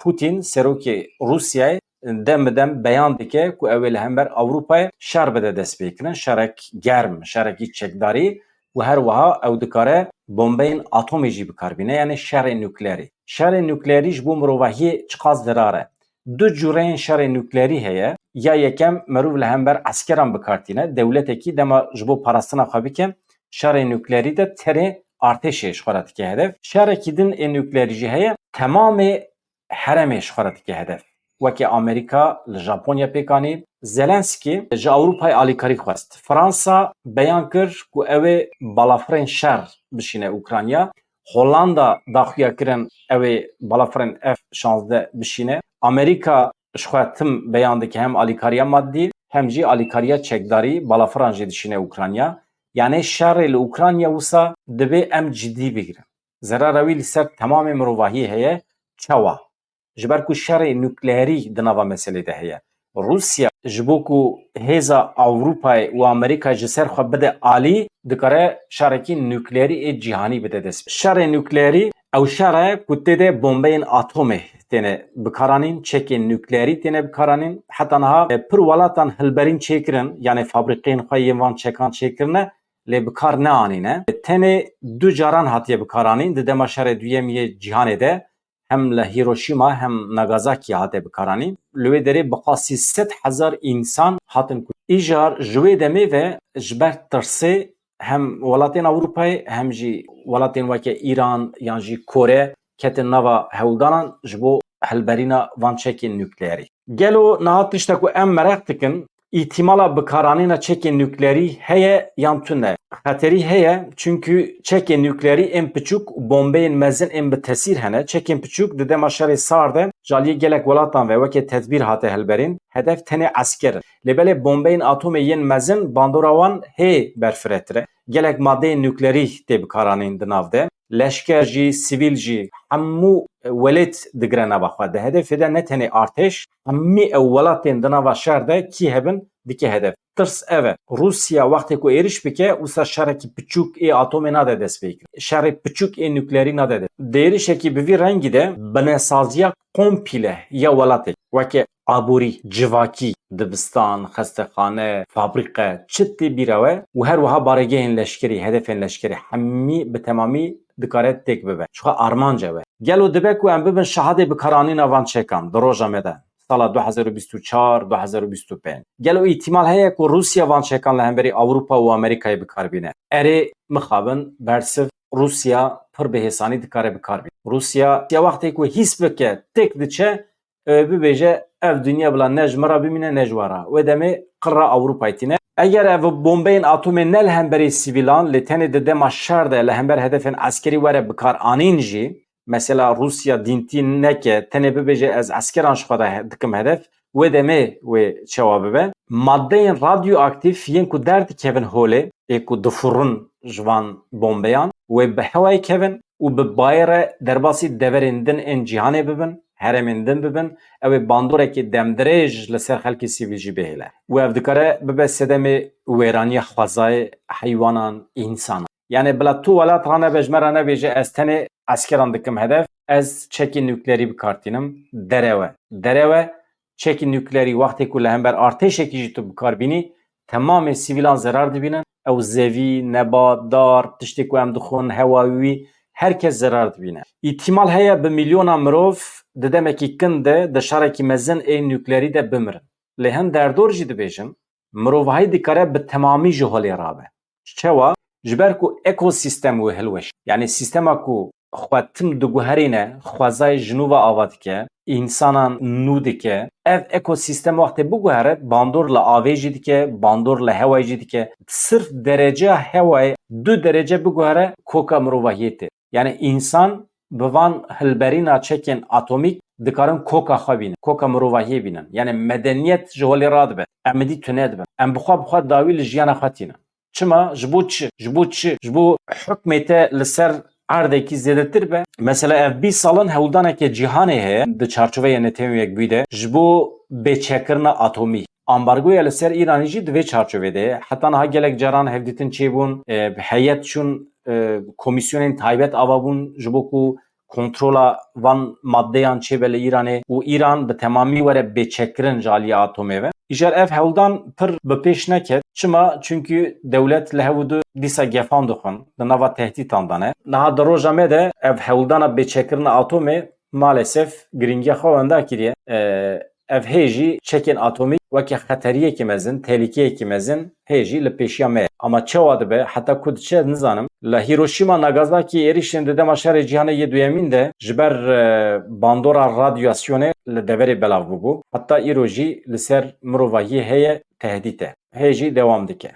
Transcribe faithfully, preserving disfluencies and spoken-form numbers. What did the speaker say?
Putin, serokê Rûsyayê, dem bi dem beyan dike ku ew ê li hember Ewropayê şer bide destpêkirin, şerek germ, şerekî çekdarî û her wiha ew dikare bombeyên atomê jî bi kar bîne, yanî şerê nukleerî. Şerê nukleerî ji bo mirovahiyê çiqas zerar e? Du cureyên şerê nukleerî heye. Ya yekem, merov li hember eskeran bi kar tîne. Dewletekî dema ji bo parastina xwe bike, şerê nukleerî de tenê artêşê ji xwe re dike hedef. Şerekî din ê nukleerî jî heye, temamê heremê ji xwe re dike hedef. Weke Amerîka li Japonya pêk anî. Zelenskî ji Ewropayê alîkarî xwest. Fransa beyan kir ku ew ê balafirên şer bişîne Ukrayna. Hollanda daxuya kirin ew ê balafirên F şazdeh bişîne. Amerîka ji xwe tim beyan dike, hem alîkariya maddî, hem jî alîkariya çekdarî, balafiran jî dişîne Ukrayna. Yanî şerê li Ukrayna wisa divê em cidî bigirin. Zerara wî li ser temamê mirovahiyê heye. Çawa? Ji ber ku şerê nukleerî di nava meselê de heye. Rûsya ji bo ku hêza Ewropayê û Amerîkayê ji ser xwe bide alî, dikare şerekî nukleerî ê cîhanî bide dest. Şerê nukleerî ew şer e ku tê de bombeyên atomê têne bikaranîn, çekên nukleerî têne bikaranîn. Heta niha, e, pir welatan hilberîn çêkirin, yanî fabrîqeyên xwe yên van çekan çêkirine, lê bi kar neanîne. Tenê du caran hatiye bikaranîn di dema şerê duyemî yê cîhanê de, hem li Hiroşîma hem Nagasakî hate bikaranîn. Li wê derê bi qasî sed hezar însan hatin kuştin. Îcar ji wê demê ve ji ber tirsê hem welatên Ewropayê hem jî welatên weke Îran yan jî Kore ketin nava hewldanan ji bo hilberîna van çekên nukleerî. Gelo niha tişta ku em mereq dikin, îtîmala bikaranîna çekên nukleerî heye yan tune? Xeterî heye, çunkî çekên nukleerî ên piçûk, bombeyên mezin ên bi tesîr hene. Çekên piçûk di dema şerê sar de ji aliyê gelek welatan ve weke tedbîr hate hilberîn, hedef tenê esker in. Lê belê bombeyên atomê yên mezin bandora wan hê berfiretir e. Gelek madeyên nukleerî tê bikaranîn di nav de. Leşker jî, sivîl jî, hemû welêt digire nava xwe. Di hedefê de ne tenê artêş, hemî ew welatên di nava şer de kî hebin, dike hedef. Tirs ev e. Rûsya wextê ku êriş bike, wisa şerekî piçûk ê atomê nade dest pê kirin. Şerê piçûk ê nukleerî nade dest. Di êrişekî bi vî rengî de binesaziya komple ya welatê, weke aborî, civakî, dibistan, xestexane, fabrîqe, çi tê bîra we û her wiha baregehên leşkerî, hedefên leşkerî hemî bi temamî dikare têk bibe. Çiqa armanc ew e. Gelo dibe ku em bibin şahadê bikaranîna van çekan di roja me de, sala du hezar û bîst û çar, du hezar û bîst û pênc? Gelo îtîmal heye ku Rûsya van çekan li hemberî Ewropa û Amerîkayê bi kar bîne? Erê, mixabin, bersiv, Rûsya pir bi hêsanî dikare bi kar bîne. Rûsya ya wextê ku hîs bike, têk diçe, e, bibêje, ev dinya bila ne ji min re bimîne, ne ji we re. Wê demê qirra Ewropayê tîne. Eger ev bombeyên atomê ne li hemberî sivîlan, lê tenê di dema şer de li hember hedefên eskerî were bikaranîn jî, mesela Rûsya dîntî neke, tenê bibêje, ez eskeran ji xwe re he-, dikim hedef, wê demê wê çawa bibe? Madeyên radyoaktîf yên ku derdikevin holê, ê ku difurin ji van bombeyan, wê bi hewayê kevin û bi bayê re derbasî deverên din ên cîhanê bibin, herêmên din bibin, ew ê bandorekî demdirêj li ser xelkê sivîl jî bihêle. Û ev dikare bibe sedemê wêraniya xwezayê heywanan, însanan. Yanî bila tu welat ranebe ji me re nebêje, ez tenê eskeran dikim hedef, ez çekî nukleerî bi kar tînim, derew e. Derew e, çekî nukleerî wextê ku li hember artêşekî jî tu bi kar bînî, temamê sivîlan zerar dibînin. Ew zevî, nebat, dar, tiştê ku em dixwin, hewa wî, her kes zerar dibîne. Îtîmal heye bi milyona mirov di demekî kin de di şerekî mezin ê nukleerî de bimirin. Lê hin derdor jî dibêjin, mirovahî dikare bi temamî ji holê rabe. Çawa? Ji ber ku ekosîstem wê hilweş. Yanî sîstema ku xwe tim diguherîne, xwezayê ji nû ve ava dike, însanan nû dike. Ev ekosîstem wextê biguhere, bandor li avê jî dike, bandor li hewayê jî dike. Sirf dereceya hewayê du derece biguhere, koka mirovahiyê tê. Yanî însan bi van hilberîna çekên atomîk dikarin koka xwe bînin, koka mirovahiyê bînin. Yanî medeniyet ji holê radibe, em êdî tune dibin. Em bi xwe bi xwe dawî li jiyana xwe tînin. Çima? Ji bo çi? Ji bo çi? Ji bo hukmê te li ser erdekî zêdetir be. Mesela ev bîst sal in hewldaneke cîhanê heye di çarçoveya Netewên Yekbûyî de ji bo bêçekkirina atomî. Ambargoya li ser Îranê jî di vê çarçovê de ye. Heta niha gelek caran hevdîtin çêbûn, e, heyet çûn, e, komîsyonên taybet ava bûn ji bo ku kontrola van maddeyan çêbe li Îranê û Îran bi temamî were bêçekkirin ji aliyê atomê ve. Îcar ev hewldan pir bi pêş neket. Çima? Çunkî dewlet li hev û du dîsa gefan dixwin, di nava tehdîtan de ne. Niha di roja me de ev hewldana bêçekkirina atomê maalesef girîngiya xwe wenda kiriye. E, ev hê jî çekên atomî weke xeteriyekî mezin, tehlîkeyekî mezin hê jî li pêşiya me ye. Ama çawa dibe, heta ku diçe nizanim. Li Hiroşîma, Nagasakî êrîşên di dema şerê cîhanê yê duyemîn de ji ber, e, bandora radyasyonê li deverê belav bûbû. Heta îro jî li ser mirovahiyê heye tehdît e. Hê jî dewam dike.